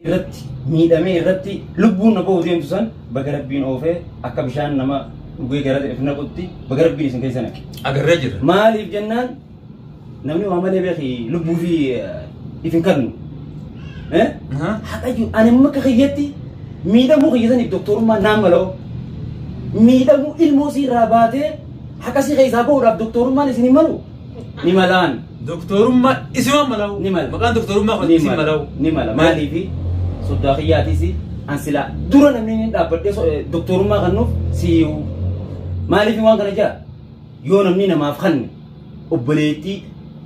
Irratti miidhamee irratti lubbuun na bahu deemtu san baga Rabbiin oofee akka bishaan nama dhugee gara if naqutti baga Rabbiin isin keessa naqe. Agarree jirra. Maaliif jennaan namni waa malee beeki lubbuu fi if hin kennu. Haqa jiru ani amma akka kiyyatti miidhamuu kiyya saniif doktorummaa naan mala'u. Miidhamuu ilmoo sii irraa baatee haqa si keessaa bahuudhaaf doktorummaan isin hin malu. Ni malaan. Doktorummaa isimaan mala'u. Ni mala. Maqaan doktorummaa kun Ni isin mala. mala'u. Ni mala. Maaliifi soddaa kiyyaatiis an silaa dura namni inni dhaabbadhee doktorummaa kennuuf si'iu. Maaliif waan kana jaa? Yoo namni namaaf kanne obboleettii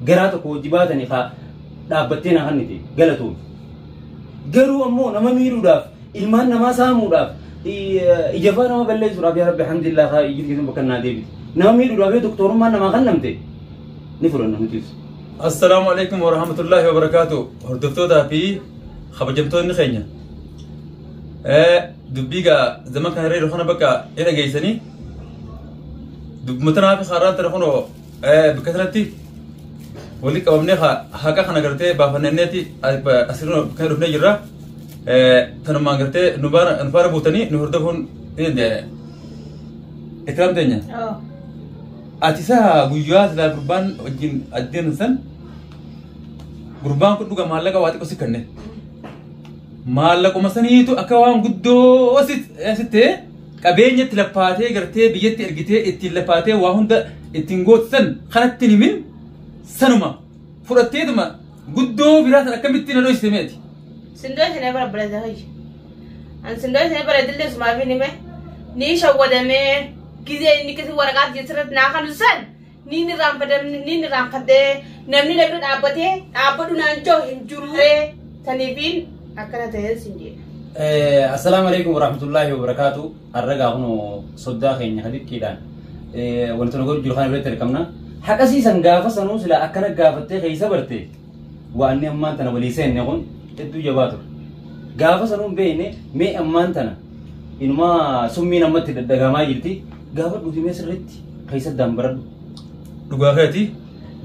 garaa tokko wajji baatanii haa dhaabbattee na kannite galatoomi. Garuu ammoo nama miidhuudhaaf ilmaan namaa saamuudhaaf ijafaa nama balleessuudhaaf yaa Rabbi alhamdulillah haa ijji keessan bakka naa deebite. Nama miidhuudhaaf yoo doktorummaan namaa kennamte ni fudhanna nutis. Assalaamu alaikum warahmatullahi wabarakaatu. Hordoftootaa fi kabajamtoonni keenya. Dubbii gaa zaman kana irra kana bakka hin dhageessanii dubbuma tanaa fi har'aan tana kunoo bakka sanatti walitti qabamnee haqa kana gartee baafanneeti asirra bakka dhufnee jirra. Tanumaan gartee nu faana buutanii nu hordofuun ni dandeenya. Ikraam teenya. Ati isa guyyaa silaa gurbaan wajjin adeemsan san gurbaan kun dhuga maallaqa waa xiqqoo si kenne. Maallaquma saniitu akka waan guddoo sittee qabeenya itti laffaatee gartee biyyatti ergitee ittiin laffaatee waa hunda ittiin gootisan kanatti hin himin sanuma fudhatteetuma guddoo biraa san akkamittiin na dhoysite meeti. Sindoo isin bara bara hayya. An sindoo isin bara dillee sumaaf hin hime. Ni shawwadamee gizee inni kasi waraqaa sirratti naa kanu san ni irraanfadamne ni irraanfadhee namni na bira dhaabbatee dhaabbadhu naan jiru hin jiru. Saniifiin akkana ta'ee sin jedhe. Assalaamu alaikum warahmatullahi wabarakaatu. Har'a kun soddaa keenya hadikkiidhaan wanta nu godhu jiru kana biratti argamna. Haqa siisan gaafa sanuu sila akkana gaafattee keessa barte waan inni ammaan tana walii seenne kun hedduu jabaa ture. Gaafa sanuu hin beekne mee ammaan tana inumaa summiin ammatti daddagamaa jirti. Gaafa dhufi mee sirriitti keessa addaan baradhu. Dhugaa keeti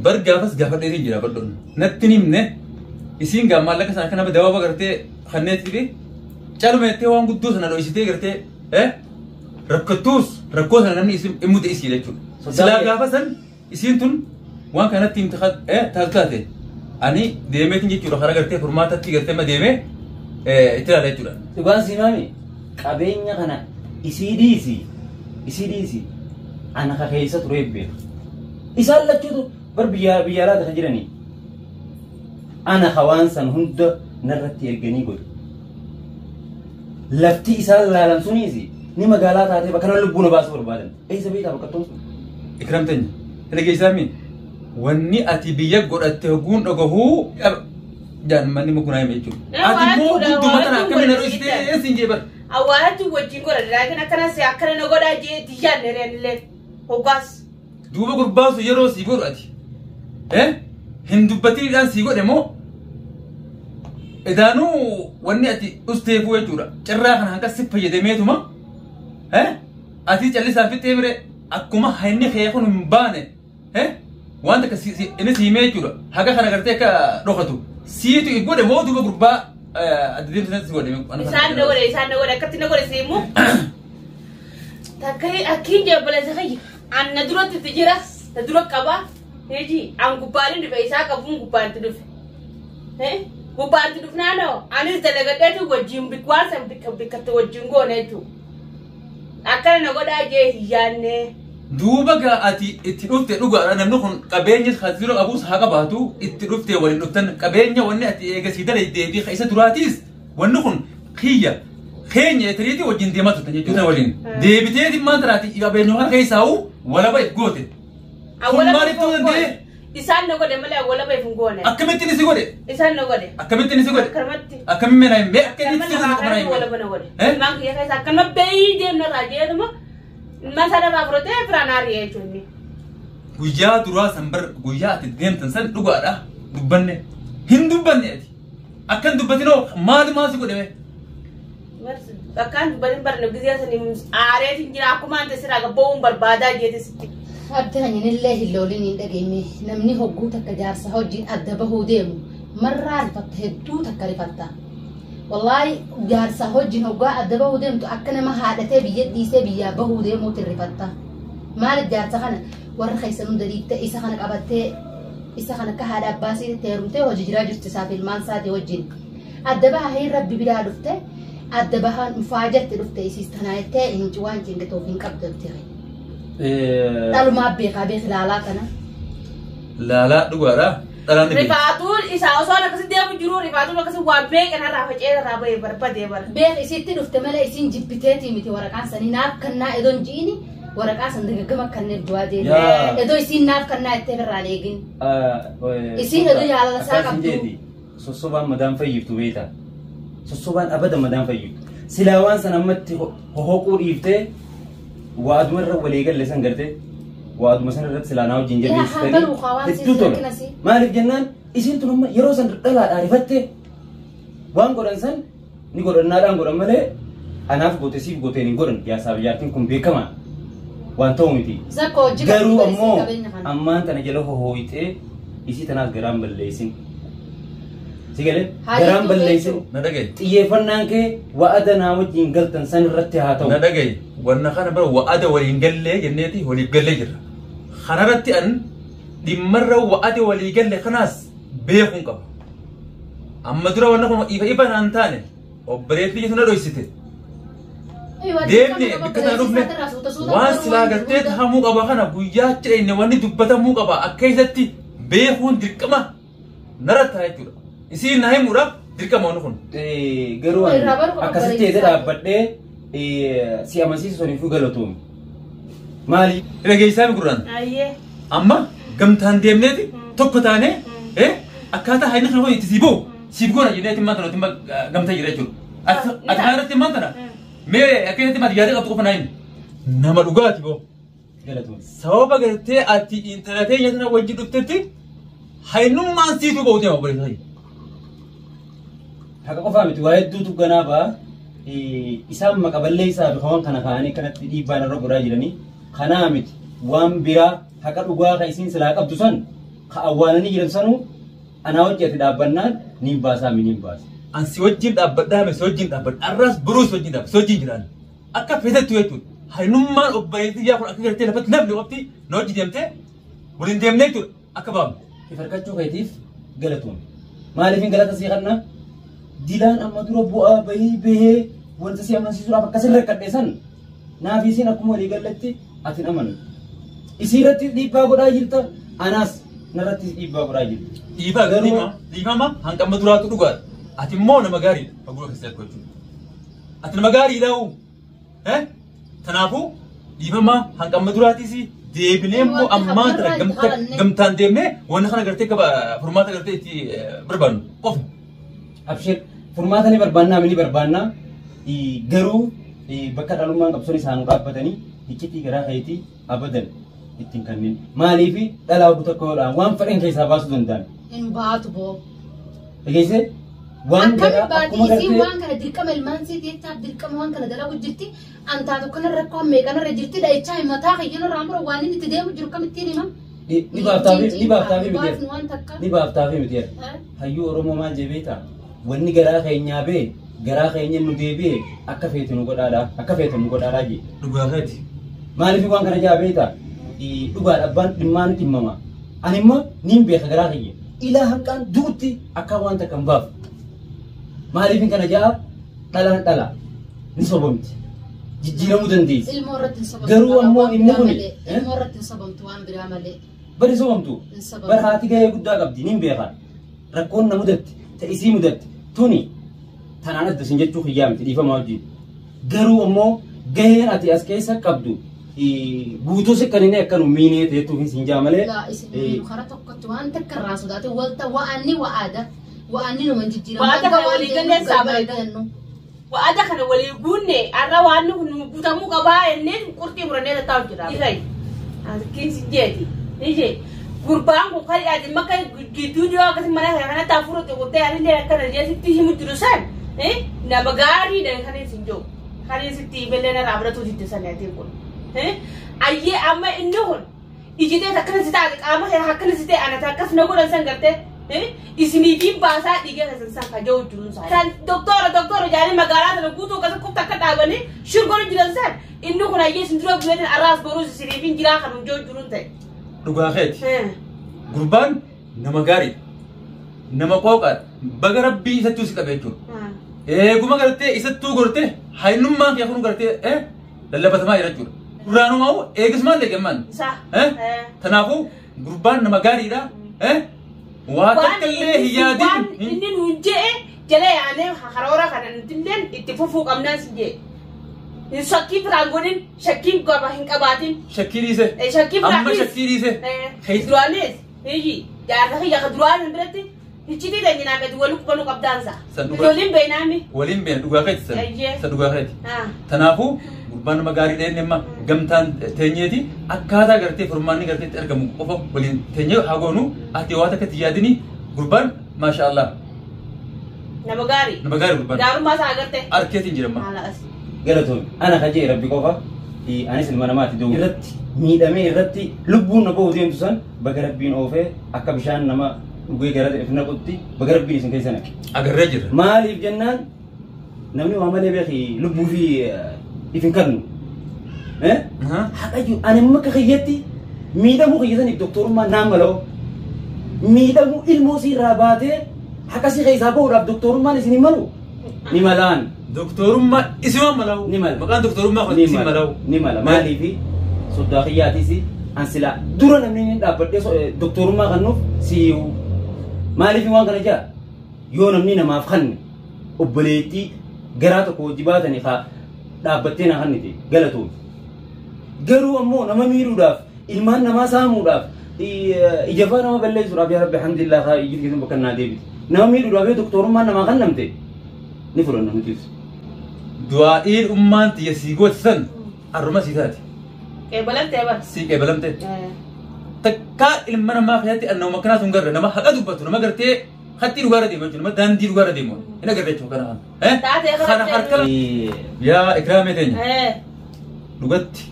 bar gaafas gaafadheetiin jira badhoon natti hin himne isiin gaa maallaqa sana akka nama dawaaba gartee kanneetii fi caluma jettee waan guddoo sana dhoysitee gartee rakkattuus rakkoo sana namni isin himmute isii jechuudha. Silaa gaafa san isiin tun waan kanatti himte taatu taate ani deemeetiin jechuudha karaa gartee furmaatatti gartee ma deemee itti ilaala jechuudha. Dhugaan simaami qabeenya kana isii dhiisi ana ka keessa turee beeka. Isaan lachuutu bar biyya biyya alaata kan jiranii. Ana ka waan san hunda narratti erganii godhu. Lafti isaan laalan suniis ni magaalaa taatee bakka nama lubbuu na baasuu barbaadan. Eessa beektaa bakka toon sun? Ikram teenya dhageessaami wanni ati biyya godhatte hoguun dhagahuu jaan manni mukunaa hime jechuudha. Ati immoo gudduma tana akkamiin na dhoysitee siin jee bar. Awwaalatti wajjin godha laakiin akkana si akkana na godhaa jee diyyaan dheereen hoggaas. Duuba gurbaan sun yeroo sii godhu ati hin dubbatiniidhaan sii godhe moo idaanuu wanni ati usteefuu jechuudha. Carraa kana hanqa si fayyadameetuma ati callisaa fixee bire akkuma inni kee kun hin baane waan takka inni si himee jechuudha. Haqa kana gartee akka dhokatu siitu if godhe moo duuba gurbaa adda deemsa si godhe. Isaan na godhe isaan na godhe akkatti na godhe si himu. Takka akkiin jabbalase hayya. An na duratti itti jira na dura qaba. Hiji an gubbaan dhufe isaa qabuun gubbaan itti dhufe. Gubbaan itti dhufnaanoo anis dalagadheetu wajjin waan san bikka bikkatti wajjin goone jechuudha. Akkana na godhaa jee hin yaadne. Duuba gaa ati itti dhufte dhugaadha namni kun qabeenya hasiiroo qabuus haa qabaatu itti dhufte waliin dhuftan qabeenya wanni ati eegasii dalaydee fi isa duraatiis wanni kun kiyya keenya etiriitii wajjin deemaa turtan jechuudha waliin. Deebiteeti maal tanaati qabeenya kana keessaa'u walaba if goote. Kun maaliif ta'uu danda'e? Isaan na godhe malee awwala baif hin goone. Akkamittiin isi godhe? Isaan na godhe. Akkamittiin isi godhe? Akkanumatti. Akkamiin mee naa mee akka inni itti Akkanuma godhe lafaa walaba na godhe. Ilmaan kiyya keessa akkanuma bayii deemna irraa jeetuma ilmaan isaa lafaa fudhatee biraan aari'ee jechuun. Guyyaa duraa san bar guyyaa ati deemtan san dhugaadha dubbanne hin dubbanne ati akkan dubbatinoo maalumaa si godhe mee? Akkaan dubbatin barne gizee sanii aareetiin jira akkuma ante siraa gabba'uun barbaadaa jeete sitti. Abdi hanyinillee hin loolin hin dhageenye namni hogguu takka jaarsa hojiin adda bahuu deemu marraa rifatta hedduu takka rifatta. Wallaahi jaarsa wajjin hoggaa adda bahuu deemtu akka nama haadhatee biyya dhiisee biyyaa bahuu deemuutti rifatta. Maaliif jaarsa kana warra keessan hunda dhiiftee isa kana qabattee isa kana akka haadha abbaa isiitti heerumtee hojii jiraa jirti isaaf ilmaan isaatii wajjin. Adda bahaa hin rabbi biraa dhufte adda bahaan dhufaa jette dhufte isiis tanaa jettee hin waan cingituuf hin qabdu jettee. Dhalumaa beekaa beek ilaalaa kana. Laalaa dhugaadha. Dhalaan ni beekti. Rifaatuun isaa osoo akkasii deemu jiru rifaatuun akkasii waa beekan irraa facee irraa bahee barbadee bara. Beek isitti dhufte malee isiin jibbiteetii miti waraqaan sanii naaf kannaa edoon ji'ini waraqaa san dagaggama kanneen du'aa deemu. Yaa. Edoo isiin naaf kannaa jettee irraan eegin. Isiin oduu jaalala isaa qabdu. Sossobaan madaan fayyiftu beektaa? Sossobaan abada madaan fayyiftu. Silaa waan san ammatti hohoquu dhiiftee waaduma irra walii galle san gartee waaduma san irratti silaa naa wajjin Yaa, jabeessitanii haa baluu kaa waan hedduu siin tola. rakkinasi. Maaliif jennaan isiin tun amma yeroo san dhalaadhaa rifattee waan godhan san ni godhannaadhaan godhan malee anaaf goote siif gooteen hin godhan jaarsaaf jaartiin kun beekamaa waan ta'u miti. Zakko hojii Garuu qabdu ammoo qabeenya kana. ammaan tana jala hohooyitee isii tanaaf garaan balleessin. Si galee Haa garaan jettuu balleessin. Na dhagaye. Xiyyeeffannaan kee wa'ada naa wajjin galtan san irratti haa ta'u. Na dhagaye. Wanna kana bara wa'ada waliin gallee jenneeti waliif gallee jirra. Kanarratti an dhimmarra wa'ada walii galle kanaas beekuun qaba. Amma dura wanna kun ifa ifa naan taane obboleettii jechuun na dhoysite. Deemne bakka tana dhufne waan silaa gartee tahamuu qaba kana guyyaa cidha wanni dubbatamuu qaba akka isatti beekuun dirqama narra ta'a jechuudha. Isiin na himuudhaaf dirqama wanni kun. Garuu ani Irraa baruu qaba akkasitti eessa dhaabbadhee si amansiisu saniifuu galatoomi. Maali? Dhageessaa mi gurraan? Ayyee. Amma gamtaan deemneeti tokko taanee akkaataa hayni kana itti sii bahu siif goona jenneeti maanta nuti gamtaa jira jechuudha. Ati kana irratti maanta na mee akka irratti maanta yaada qabdu qofa naa himi. Nama dhugaati boo. Galatoomi. Sababa gartee ati intala teenya sana wajjin dhuftetti haynummaan siituu bahu deema obboleessa kiyya. Haqa qofaa miti waa hedduutu ganaa ba'a. Isaan maqaballee isaa fi waan kana kaa'anii kanatti dhiibbaan irra godhaa jiranii. Kanaa miti waan biraa haqa dhugaa ka isiin silaa qabdu san ka awwaalanii jiran sanuu anaa hojjete dhaabbannaan niin baasaa mi niin baasa. An si wajjin dhaabbadhaa si wajjin dhaabbadha arraas boruu si wajjin dhaabbadha si wajjin jiraan akka feetettu jechuudha. Haynummaan obboleettii yaa kun akka gartee lafatti namni qofti na wajji deemtee waliin deemnee jechuudha akka baafnu. If harkachuu keetiif galatoomi. Maaliif hin galata sii kannaa? Dilaan amma dura bu'aa bahii bahee wanta si amansiisuudhaaf akkas irra rakkadhe san naaf isiin akkuma walii galletti ati hin amanne. Isii irratti dhiibbaa godhaa jirta anaas narratti dhiibbaa godhaa jirta. Dhiifaa Garuu- dhiifama hanqamma duraatu dhugaadha. Ati immoo nama gaariidha fagoo keessatti jechuudha. Ati nama gaariidha hoo? Kanaafuu dhiifama hanqamma duraatis deebinee immoo ammaan tana gamtaan deemnee wanna kana gartee qaba furmaata gartee itti barbaannu qofa. Abshir furmaata ni barbaannaa ni barbaannaa garuu bakka dhalummaan qabsoon isaan dhaabbatanii iccitii garaa keetii abadan ittiin kanneen maaliif dhalaa oduu tokko yoodhaan waan fedhan keessaa baasuu danda'an. Hin baatu boo. Dhageessee waan Akkami garaa baati akkuma isiin gartee waan kana dirqama ilmaan isiitii jechaaf dirqama waan kana dalagu jirti. Antaatu kanarra rakkoo meeqanarra jirti dha'ichaa himataa kiyyinarraa mura waan inni itti deemu jiru kamittiin hima. ni baaftaafi ni baaftaafi miti Baafnu waan takka. ni baaftaafi miti hayyuu Oromoo maal jee beektaa wanni garaa keenyaa bee garaa keenya nu deebi'e akka feetu nu godhaadhaa akka feetu nu godhaadhaa jee. Dhugaa keeti. Maaliif waan kana jaa beektaa dhugaadha abbaan dhimmaa ni dhimmama. Ani immoo niin beeka garaa kiyya. Ilaa hanqaan du'utti akka waan takka hin baafu. Maaliif kana jaa dhalaan dhala ni sobomti. Jijjiiramuu dandeessi. Ilmoo irratti hin sobamtu. Garuu ammoo waan inni biraa kuni, malee. Ilmoo irratti hin sobamtu waan biraa malee. Bari sobomtu. Hin sobamtu. Bar haati gahee guddaa qabdi niin beeka. Rakkoon na mudatte ta isii mudatte tuni tanaan adda sin jechuu kiyyaa miti dhiifamaa wajjin. Garuu ammoo gaheen ati as keessa qabdu guutuu si kan inni akka nu miinee ta'etuuf sin jaa malee. Laa isin miidhu karaa tokkotti waan takka irraa sodaate walta wa'anni wa'aada wa'anni numa hin jijjiiramu. Wa'aada Hanga kana waan walii deemnu galleen gargar saabareeda. jennu. Wa'ada kana walii guunne har'a waan nu guutamuu qabaa jennee qurxii murannee tattaa'u jira. Irrai. Akkiin si jeeti. Ni jee. Gurbaan kun kan ati makka gidduu dhiyoo akkasii mana kana kanatti hafuura xuqurtee anillee akkana jee sitti himu jiru san nama gaariidha kan isin jiru. Kan sitti himellee narraa fudhatu jiddu san ati kun. Ayyee amma inni kun ijitee akkana si taate qaama kee akkana si ta'e anata akkas na godhan san gartee Isiniifin baasaa dhiiga keessan san kajoo jiruun isaa. Kan doktora jaanii magaalaa sana guutuu akkasa qubta akka dhaabanii shirgoon jiran san inni kun hayyee isin dura buleetin arraas boruus isiniifin jiraa kan hojoo jiruun ta'e. Dhugaa keeti. Gurbaan nama gaarii nama qooqaadha. Baga rabbii isattuu si qabe jechuudha. Eeguma gartee isattuu gortee haynummaan kee kun gartee lallabatamaa jira jechuudha. Duraanumaa eegismaan deegemmaan. Kanaafuu gurbaan nama gaariidha. Waa takka illee hin yaadin. Waan inni nuun je'e jala yaanee karoora kana nutilleen itti fufuu qabnaan si je'e. Shakkii firaan godhin shakkiin qaba hin qabaatin. Shakkii dhiise. Shakkii firaan Amma shakkii dhiise. Duraanis jaarsa kiyya ka duraan hin biratti hichitii teenyinaa gadi wal qubanuu qabdaansa. Ijoolleen beeynaami. Waliin beena dhugaa keeti san. San dhugaa keeti. Kanaafuu gurbaan nama gaarii dheen amma gamtaan teenyeeti akkaataa gartee furmaanni gartee itti argamu qofa waliin teenyee haa goonu ati waa takka itti yaadini gurbaan maasha Allah. Nama gaarii. Nama gaarii gurbaan. Gaarummaa isaa agartee. Arkeetiin jira amma. Galatoon ana kajee rabbi qofa anis ilma namaati doo irratti miidhamee irratti lubbuun na bahu deemtu san baga rabbiin oofee akka bishaan nama dhugee gara if naqutti baga rabbiin isin keessa naqe. Agarree jirra. Maaliif jennaan namni waa malee beeki lubbuu fi if hin kennu. Haqa jiru ani amma akka kiyyatti miidhamuu kiyyataniif doktorummaa naan mala'u miidhamuu ilmoo siirraa baatee haqa si keessaa bahuudhaaf doktorummaan isin hin malu ni malaan. Doktorummaa isimaan mala'u. Ni mala. Maqaan doktorummaa kun isin mala'u. Ni mala. Maaliifi soddaa kiyyaatis an silaa dura namni inni dhaabbadhee doktorummaa kennuuf si'u. Maaliif waan kana jaa yoo namni namaaf kenne obboleettii garaa tokko hojii baatanii haa dhaabbattee na kennite galatoom. Garuu ammoo nama miidhuudhaaf ilmaan namaa saamuudhaaf ijafaa nama balleessuudhaaf yaa rabbi alhamdulillah haa ijji keessan bakka naa deebite. Nama miidhuudhaaf yoo doktorummaan namaa kennamte ni fudhanna nutis. Du'aa'iin ummaan tiyya sii goote san har'uma sii taate. Qeebalamtee bara. Sii qeebalamtee. Takkaa ilma namaa keessatti annama akkanaa sun garra nama haqa dubbatu nama gartee hatti dhugaarra deemu jechuudha nama daandii dhugaarra deemu hin agarre jechuudha kana. Kana harka yaa ikraamee teenya. Dhugatti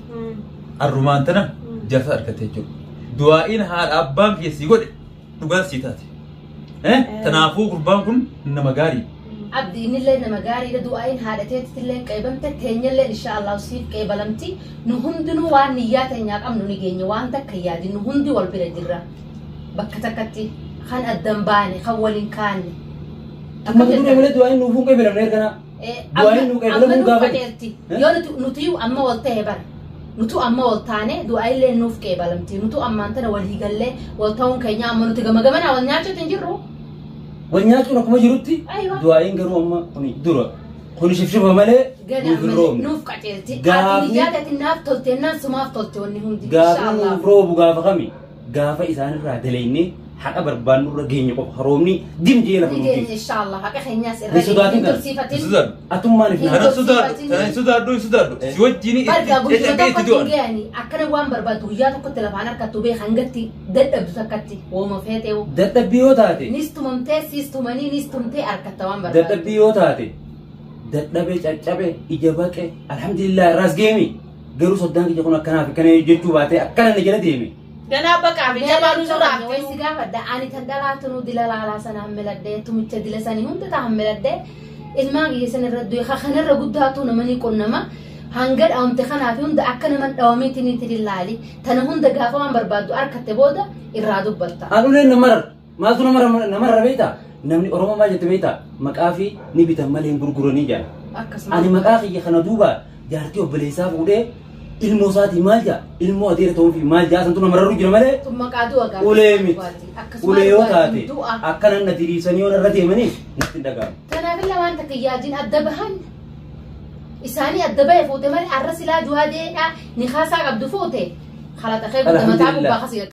har'umaan tana jaarsa argatte jechuudha. Du'aa'iin haadha abbaan kiyya sii godhe dhugaan sii taate. Kanaafuu gurbaan kun nama gaarii. Abdi innillee nama gaariidha du'aa'iin haadha teettillee qeebamte teenyallee inshaallah siif qeebalamti nu hundinuu waan niyyaa teenyaa qabnu ni geenya waan takka yaadin nu hundi wal bira jirra bakka takkatti kan addan baane kan waliin kaanne. Amma dura malee du'aa'iin nuuf hin qeebalamne ergana. Du'aa'iin nu qeebalamuu gaafa. Yoo nuti amma wal ta'e bara nutu amma wal taane du'aa'iillee nuuf qeebalamti nutu ammaan tana walii gallee wal ta'uun keenya amma nuti gama gamanaa wal nyaachuutu hin jirru. Wal nyaachuun akkuma jirutti du'aa'iin garuu amma kuni dura kuni shifshifa malee nuuf hin roobne. Nuuf qaceelti. Ati yaadati naaf tolte naan sumaaf tolte wanni hundi. Gaafa nuuf roobu gaafa kami gaafa isaanirraa dalaynee haqa barbaannurra geenye qofa roobni dimjee lafa nuuf geesse. Inshaallah haqa keenyaas irra hin tursiifatin. Atummaan if Kana sodaadhu hin sodaadhu. Si wajjin itti du'an. Akkana waan barbaadu guyyaa tokkotti lafaan harkattu beek hangatti dadhabdu takkatti wooma feetee. Dadhabbii yoo taate. Nis tumamtee siis tumanii nis tumtee harkatta waan barbaadu. Dadhabbii yoo taate dadhabee caccabe ija baqe alhamdulillah irraas geemi garuu soddaan kiyya kun akkanaaf akkana jechuu baatee akkana na jala deeme. Ganaa baqaa fi jabaanuu suuraa fi. Wayisi gaafadha ani tan dhalaatu nu dila laalaa sana hammiladhee tumicha dila sanii hunda taa hammiladhee ilmaan kiyya sana irra du'e kanarra guddaatu nama ni qunnama hanga dhaamte kanaaf hunda akka nama dhawameetti ni tirillaali tana hunda gaafa waan barbaaddu harkatte booda irraa dubbatta. Aduleen namarra maaltu namarra beektaa namni Oromoo maal jette beektaa maqaa fi ni bitan malee hin gurguranii jedha. Ani maqaa kiyya kana duuba jaartii obboleessaa fuudhee ilmoo isaatii maal jaa ilmoo adeera ta'uu fi maal jaa santu namarra jira malee. Maqaa du'a gaafa. Ulee miti. Ulee yoo taate akkana na diriirsanii yoo narra deemaniif natti hin dhaga'amu. Kanaafillee waan takka yaadin adda bahan isaanii adda bahe fuute malee arra silaa du'aa deedhaa ni kaasaa qabdu fuute. Kalaxa kee guddamataa gubbaa kasii.